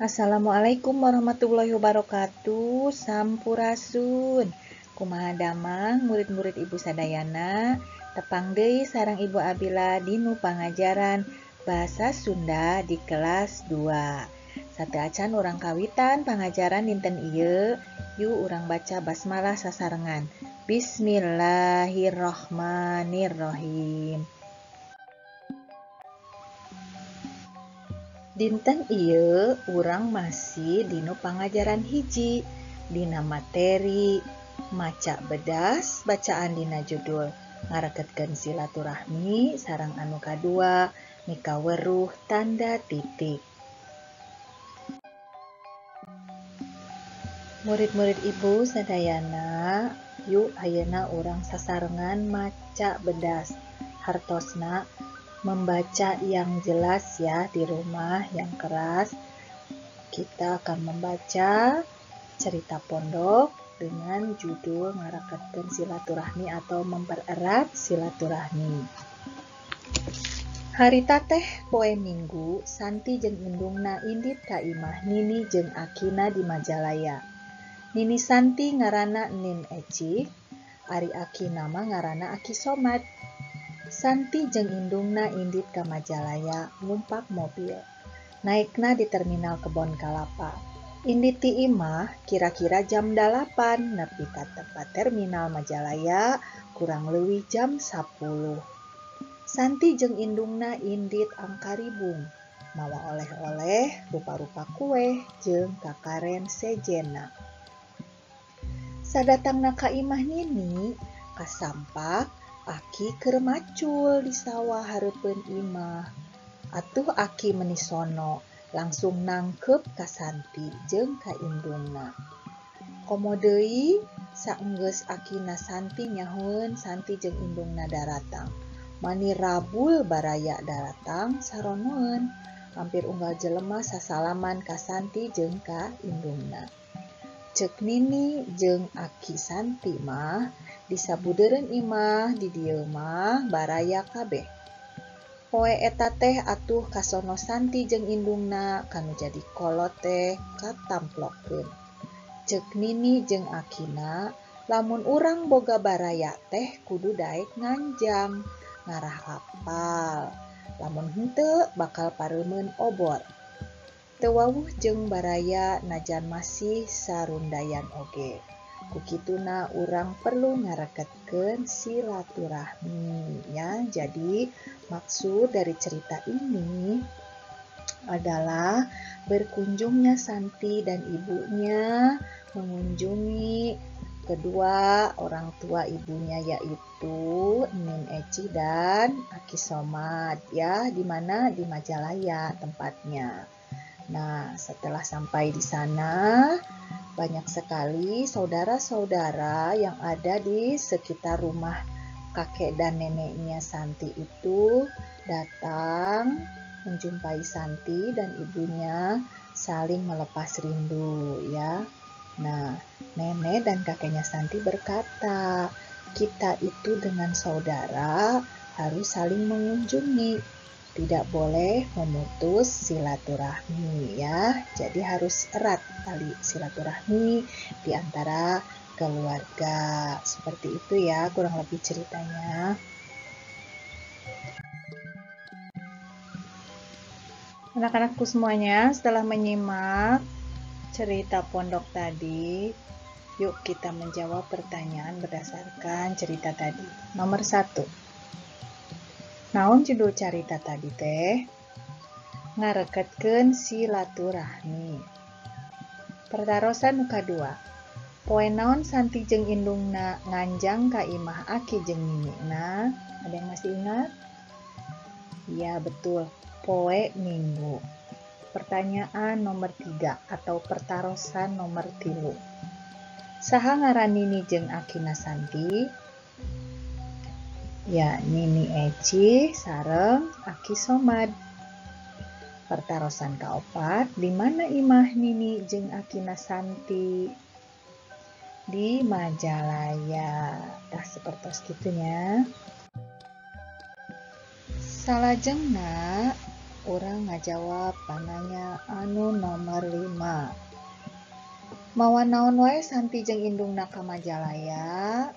Assalamualaikum warahmatullahi wabarakatuh. Sampurasun. Kumaha damang murid-murid Ibu sadayana, tepang deui sareng Ibu Abila dinu pangajaran Bahasa Sunda di kelas 2. Sateuacan urang kawitan pangajaran dinten ieu, yuk urang baca basmalah sasarengan. Bismillahirrahmanirrahim. Dinten ieu urang masih dinu pangajaran hiji dina materi maca bedas bacaan dina judul ngareketkeun silaturahmi sareng anu kadua mikaweruh tanda titik. Murid-murid Ibu sadayana, yuk ayeuna urang sasarengan maca bedas hartosna membaca yang jelas ya di rumah yang keras. Kita akan membaca cerita pondok dengan judul ngareketkeun silaturahmi atau mempererat silaturahmi. Harita teh poe Minggu, Santi jeung indungna indit ka imah Nini jeung akina di Majalaya. Nini Santi ngaranna Nin Eci, ari akina mah ngaranna Aki Somad. Santi jeung indungna indit ka Majalaya numpak mobil. Naekna di terminal Kebon Kalapa. Indit ti imah kira-kira jam 8 nepi ka tempat terminal Majalaya kurang leuwih jam 10. Santi jeung indungna indit angkaribung, mawa oleh-oleh rupa-rupa kue jeung kakaren sejenna. Sadatangna ka imah Nini, kasampak Aki keur macul di sawah hareupeun imah. Atuh Aki meni sono, langsung nangkep ka Santi jeung ka indungna. Komo deui saenggeus akina Santi nyahoeun Santi jeung indungna daratang. Mani rabul baraya daratang saronoeun. Hampir unggal jelema sasalaman ka Santi jeung ka indungna. Ceuk Nini jeung Aki Santi mah disabudeureun imah di dieu mah baraya kabeh. Poe eta teh atuh kasono Santi jeung indungna kanu jadi kolot teh katamplokeun. Ceuk Nini jeung akina lamun urang boga baraya teh kudu daek nganjang ngarah apal. Lamun henteu bakal pareumeun obor. Teu wawuh jeung baraya najan masih sarundayan oge. Ku kituna urang perlu ngareketkeun silaturahmi ya. Jadi maksud dari cerita ini adalah berkunjungnya Santi dan ibunya mengunjungi kedua orang tua ibunya yaitu Nin Eci dan Aki Somad ya, di mana di Majalaya tempatnya. Nah, setelah sampai di sana, banyak sekali saudara-saudara yang ada di sekitar rumah kakek dan neneknya Santi itu datang menjumpai Santi dan ibunya saling melepas rindu ya. Nah, nenek dan kakeknya Santi berkata, kita itu dengan saudara harus saling mengunjungi. Tidak boleh memutus silaturahmi ya. Jadi harus erat tali silaturahmi di antara keluarga. Seperti itu ya kurang lebih ceritanya. Anak-anakku semuanya, setelah menyimak cerita pondok tadi, yuk kita menjawab pertanyaan berdasarkan cerita tadi. Nomor 1. Naon judul carita tadi teh? Ngareketkeun silaturahmi. Pertarosan nu kadua. Poe naon Santi jeung indungna nganjang ka imah aki jeung ninina? Ada yang masih ingat? Ya betul, poe Minggu. Pertanyaan nomor 3 atau pertarosan nomor 3. Saha ngaran Nini jeung akina Santi? Ya, Nini Eci sareng Aki Somad. Pertarosan kaopat, di mana imah Nini jeung akina Santi? Di Majalaya. Tah sapertos kitu nya. Salajengna urang ngajawab pananya anu nomor 5. Mawa naon wae Santi jeung indungna ka Majalaya?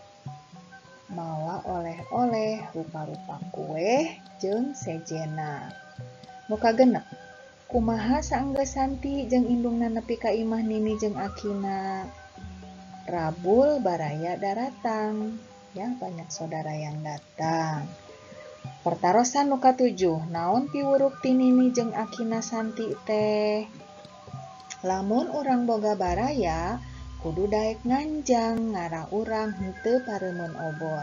Mawa oleh-oleh rupa-rupa kue jeung sejena. Nu kagenep, kumaha saenggeus Santi jeung indungna nepi ka imah Nini jeung Akina? Rabul baraya daratang, ya, banyak saudara yang datang. Pertarosan nu katujuh, naon piwuruk ti Nini jeung Akina Santi teh? Lamun urang boga baraya, kudu daek nganjang ngarah urang henteu pareumeun obor.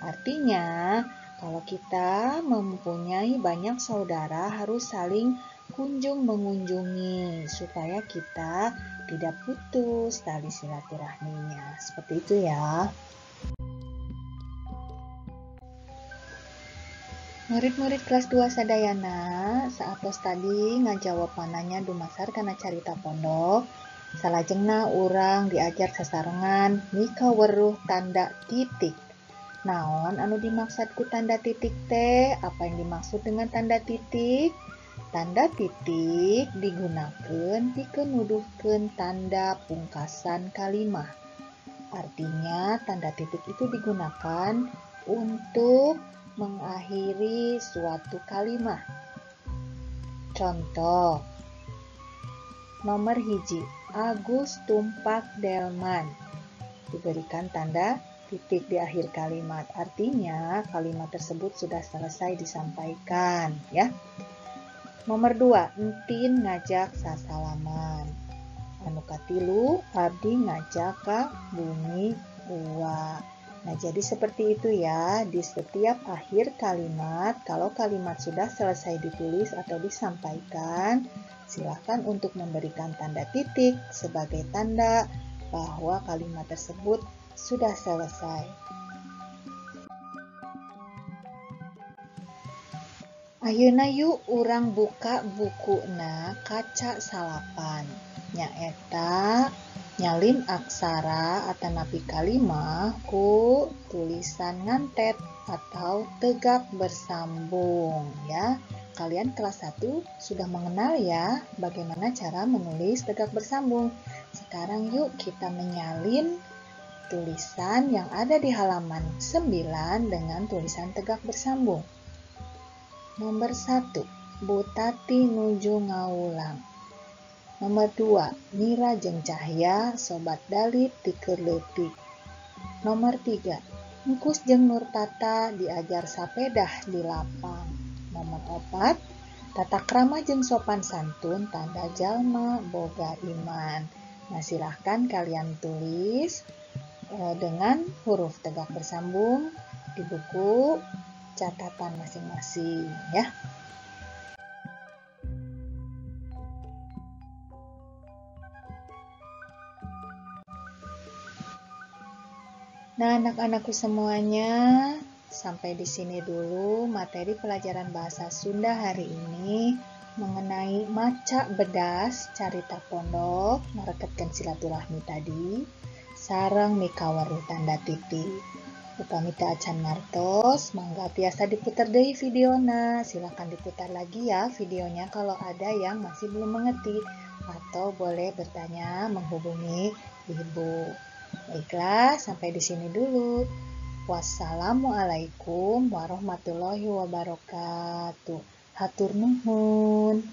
Artinya, kalau kita mempunyai banyak saudara harus saling kunjung mengunjungi supaya kita tidak putus tali silaturahminya. Seperti itu ya. Murid-murid kelas 2 sadayana, saatos tadi ngajawab pananya dumasar kana carita pondok. Salajengna urang diajar sasarengan mikaweruh tanda titik. Naon anu dimaksud ku tanda titik teh? Apa yang dimaksud dengan tanda titik? Tanda titik digunakan pikeun nuduhkeun tanda pungkasan kalimah. Artinya tanda titik itu digunakan untuk mengakhiri suatu kalimat. Contoh, nomor 1, Agus tumpak delman. Diberikan tanda titik di akhir kalimat. Artinya kalimat tersebut sudah selesai disampaikan, ya. Nomor 2, Entin ngajak sasalaman. Anu katilu, abdi ngajak ka bumi uwa. Nah, jadi seperti itu ya, di setiap akhir kalimat, kalau kalimat sudah selesai ditulis atau disampaikan, silahkan untuk memberikan tanda titik sebagai tanda bahwa kalimat tersebut sudah selesai. Ayeuna yuk urang buka bukuna kaca salapan. Nyaeta nyalin aksara atanapi kalimah ku tulisan ngantet atau tegak bersambung ya. Kalian kelas 1 sudah mengenal ya bagaimana cara menulis tegak bersambung. Sekarang yuk kita menyalin tulisan yang ada di halaman 9 dengan tulisan tegak bersambung. Nomor 1, Bu Tati nuju ngawulang. Nomor 2, Mira jeung Cahya sobat dalit ti keur leutik. Nomor 3, Engkus jeung Nurtata diajar sapedah di lapang. Nomor 4, tata krama jeung sopan santun tanda jalma boga iman. Nah, silahkan kalian tulis dengan huruf tegak bersambung di buku catatan masing-masing ya. Nah, anak-anakku semuanya, sampai di sini dulu materi pelajaran bahasa Sunda hari ini mengenai maca bedas carita pondok ngareketkeun silaturahmi tadi sareng mikaweruh tanda titik. Upami teu acan ngartos, mangga tiasa diputar deui videona. Silakan diputar lagi ya videonya kalau ada yang masih belum mengerti atau boleh bertanya menghubungi Ibu. Baiklah, sampai di sini dulu. Wassalamualaikum warahmatullahi wabarakatuh. Hatur nuhun.